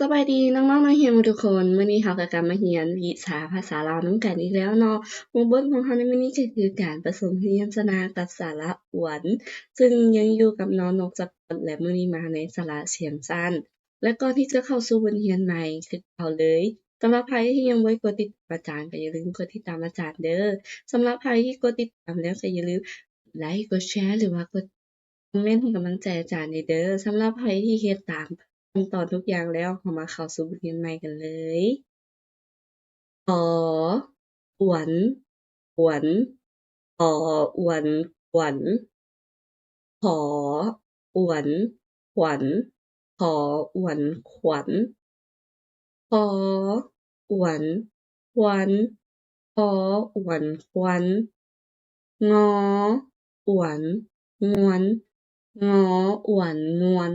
ສະບາຍດີນ້ອງໆນັກຮຽນໝົດທຸກຄົນ, ມື້ນີ້ເຮົາກໍກັບມາຮຽນວິຊາພາສາລາວນຳກັນອີກແລ້ວເນາະ. ບົດຂອງເຮົາໃນມື້ນີ້ກໍຄືການປະສົມພະຍັນຊະນະກັບສະຫຼະອວນ, ຊຶ່ງຍັງຢູ່ກັບ ນ ນົກ ສະກອດ ແລະ ມື້ນີ້ມາໃນສະຫຼະສຽງສັ້ນ. ແລະ ກ່ອນທີ່ຈະເຂົ້າສູ່ບົດຮຽນໃໝ່ ຄືເກົ່າເລີຍ, ສຳລັບໃຜທີ່ຍັງບໍ່ໄດ້ກົດຕິດຕາມອາຈານ ກໍຢ່າລືມກົດຕິດຕາມອາຈານເດີ້. ສຳລັບໃຜທີ່ກົດຕິດຕາມແລ້ວ ກໍຢ່າລືມກົດໄລ ກົດແຊ ຫຼືວ່າກົດ ຄອມເມັນໃຫ້ກຳລັງໃຈອາຈານແດ່ເດີ້. ສຳລັບໃຜທີ່ເຮັດຕາມຂັ້ນຕອນທຸກຢ່າງແລ້ວ, ເຮົາມາເຂົ້າສູ່ບົດຮຽນໃໝ່ກັນເລີຍ. ອ ອວນ ຂວັນ ອ ອວນ ຂວັນ ຂ ອວນ ຂວັນ ຂ ອວນ ຂວັນ ຄ ອວນ ຄວັນ ຄ ອວນ ຄວັນ ງ ອວນ ງວນ ງ ອວນ ງວນ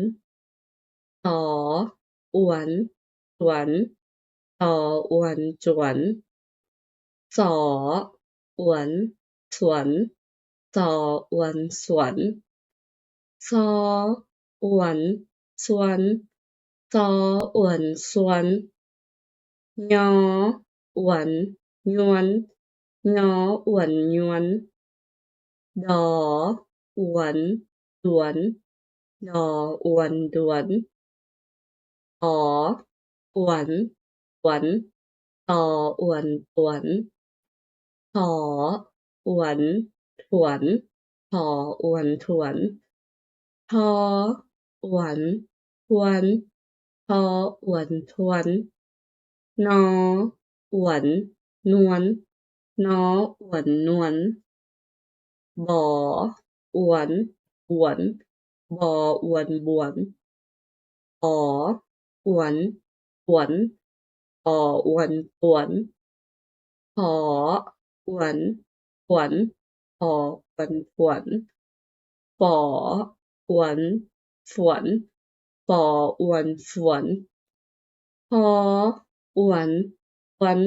ສ ອວນ ສວນ ສ ອວນ ສວນ ສ ອວນ ສວນ ສ ອວນ ສວນ ຊ ອວນ ຊວນ ຊ ອວນ ຊວນ ຍ ອວນ ຍວນ ຍ ອວນ ຍວນ ດ ອວນ ດວນ ດ ອວນ ດວນ ຕ ອວນ ຕວນ ຕ ອວນ ຕວນ ຖ ອວນ ຖວນ ຖ ອວນ ຖວນ ທ ອວນ ທວນ ທ ອວນ ທວນ ນ ອວນ ນວນ ນ ອວນ ນວນ ບ ອວນ ບວນ ບ ອວນ ບວນ ຕ ອວນ ຕວນ ຕ ອວນ ຕວນ ຖ ອວນ ຖວນ ຖ ອວນ ຖວນ ຝ ອວນ ຝວນ ຝ ອວນ ຝວນ ຟ ອວນ ຟວນ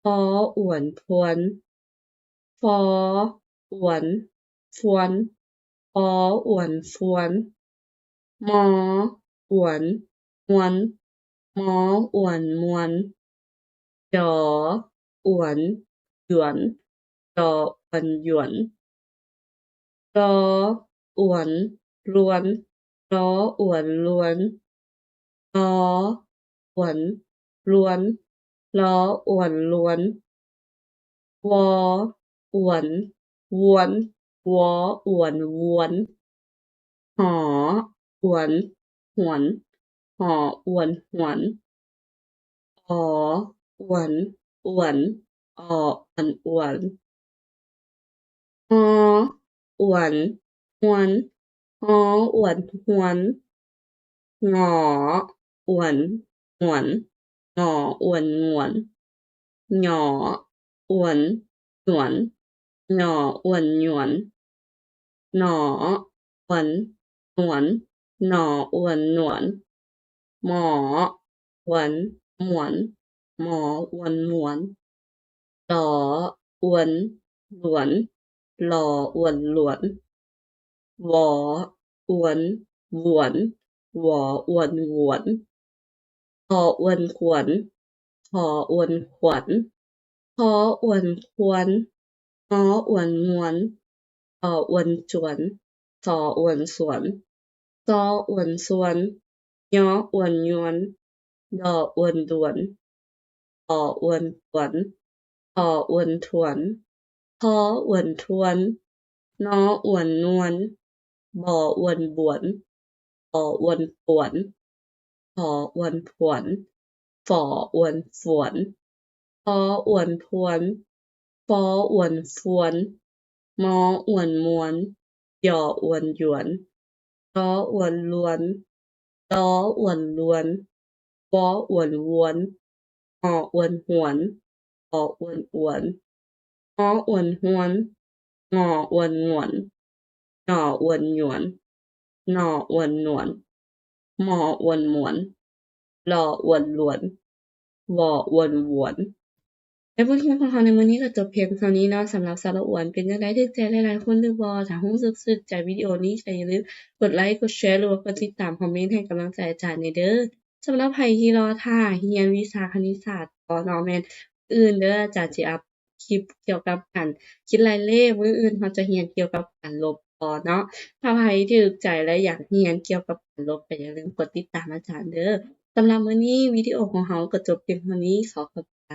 ຟ ອວນ ຟວນ ຟ ອວນ ຟວນ ຟ ອວນ ຟວນ ມ ອວນ ມວນ ມ ອວນ ມວນ ຈ ອວນ ຢວນ ຈ ອວນ ຢວນ ຈ ອວນ ລວນ ຈ ອວນ ລວນ ລ ອວນ ລວນ ລ ອວນ ລວນ ວ ອວນ ວວນ ວ ອວນ ວວນ ຫ ອວນ ຫວນ ຫ ອວນ ຫວນ ອ ອວນ ອວນ ອ ອວນ ອວນ ຫ ອວນ ຫວນ ຫ ອວນ ຫວນ ງ ອວນ ຫງວນ ງ ອວນ ຫງວນ ຫຍ ອວນ ຫຍວນ ຫຍ ອວນ ຫຍວນ ໜ ອວນ ໜວນ ໜ ອວນ ໜວນ ມ ອວນ ໝວນ ມ ອວນ ໝວນ ຫຼ ອວນ ຫຼວນ ຫຼ ອວນ ຫຼວນ ວ ອວນ ຫວນ ວ ອວນ ຫວນ ຂ ອວນ ຂວັນ ຂ ອວນ ຂວັນ ຄ ອວນ ຄວນ ງ ອວນ ງວນ ຈ ອວນ ຈວນ ຊ ອວນ ສວນ ຊ ອວນ ຊວນ ຍ ອວນ ຍວນ ດ ອວນ ດວນ ຕ ອວນ ตวน ถ อวน ถวน ท อวน ทวน น อวน นวน บ อวน บวน ป อวน ปวน ผ อวน ผวน ฝ อวน ฝวน พ อวน พวน ฟ อวน ฟวน ม อวน มวน ย อวน ยวน ร อวน รวน ล อวน ลวน ว อวน วน ห อวน หวน อ อวน อวน ฮ อวน ฮวน ง อวน งวน หน อวน หนวน น อวน หนวน ม อวน หมวน ล อวน หลวน ว อวน หวน ແລະ ບົດຮຽນຂອງເຮົາໃນມື້ນີ້ກໍຈົບພຽງເທົ່ານີ້ເນາະ. ສຳລັບສະຫຼະອວນເປັນຈັ່ງໃດ? ຖືກໃຈຫຼາຍໆຄົນຫຼືບໍ່? ຖ້າຮູ້ສຶກຖືກໃຈວິດີໂອນີ້ ກໍຢ່າລືມກົດໄລ ກົດແຊ ຫຼືວ່າກົດຕິດຕາມ ຄອມເມັນໃຫ້ກຳລັງໃຈອາຈານແດ່ເດີ້. ສຳລັບໃຜທີ່ລໍຖ້າຮຽນວິຊາຄະນິດສາດຕໍ່ເນາະ ແມ່ນມື້ອື່ນເດີ ອາຈານຊິອັບຄລິບກ່ຽວກັບການຄິດໄລ່ເລກ, ມື້ອື່ນເຮົາຈະຮຽນກ່ຽວກັບການລົບຕໍ່ເນາະ. ຖ້າໃຜຖືກໃຈ ແລະ ຢາກຮຽນກ່ຽວກັບການລົບ ກໍຢ່າລືມກົດຕິດຕາມອາຈານເດີ. ສຳລັບມື້ນີ້ ວິດີໂອຂອງເຮົາກໍຈົບພຽງເທົ່ານີ້. ຂໍຂອບໃຈ.